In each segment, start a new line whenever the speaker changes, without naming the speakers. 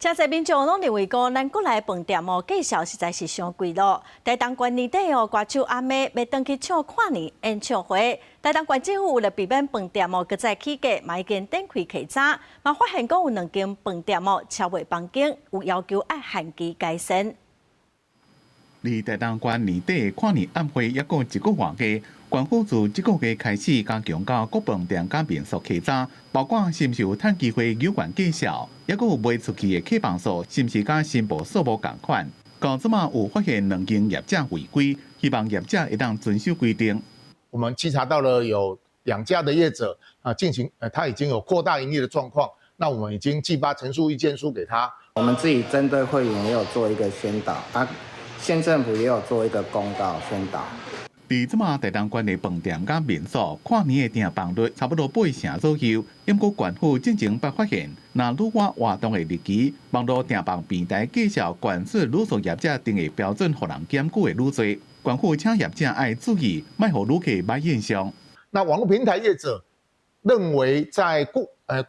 誠濟民眾攏認為講，咱國內飯店哦，價數實在是傷貴囉。台東縣年底哦，歌手阿妹欲轉去唱跨年演唱會，台東縣政府為了避免飯店哦，閣再起價，嘛已經展開稽查，嘛發現講有兩間飯店哦超賣房間，有要求愛限期改善。
離台東縣年底跨年晚會猶閣一個外月，縣府自這個月開始加強佮各飯店佮民宿稽查，包括是毋是有趁機會扭懸價數，猶閣有賣出去的客房數是毋是佮申報數無仝款。到這馬有發現兩間業者違規，希望業者會當遵守規定。
我們稽查到了有兩家的業者啊，進行他已經有擴大營業的狀況，那我們已經寄發陳述意見書給他。
我們自己針對會員也有做一個宣導啊。縣政府也有做一個公告宣導。
佇這馬台東縣的飯店佮民宿，跨年的訂房率差不多八成左右。毋過縣府進前捌發現，若愈倚活動的日期，網路訂房平台價數懸出旅宿業者定的標準，予人檢舉的愈濟。縣府請業者愛注意，莫予旅客歹印象。
那網路平台業者認為，在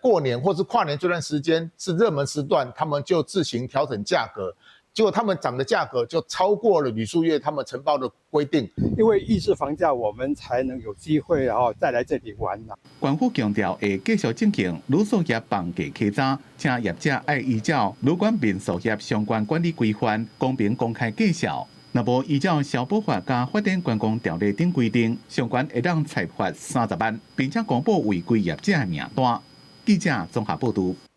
過年或是跨年這段時間是熱門時段，他們就自行調整價格。結果他們漲的價格就超過了旅宿業他們承包的規定。
因為抑制房價，我們才能有機會然後再來這裡玩啦。
縣府強調會繼續進行旅宿業房價稽查，請業者愛依照旅館民宿業相關管理規範，公平公開價數。若無依照消保法佮發展觀光條例等規定，上懸會當裁罰30萬，並且公布違規業者的名單。記者綜合報導。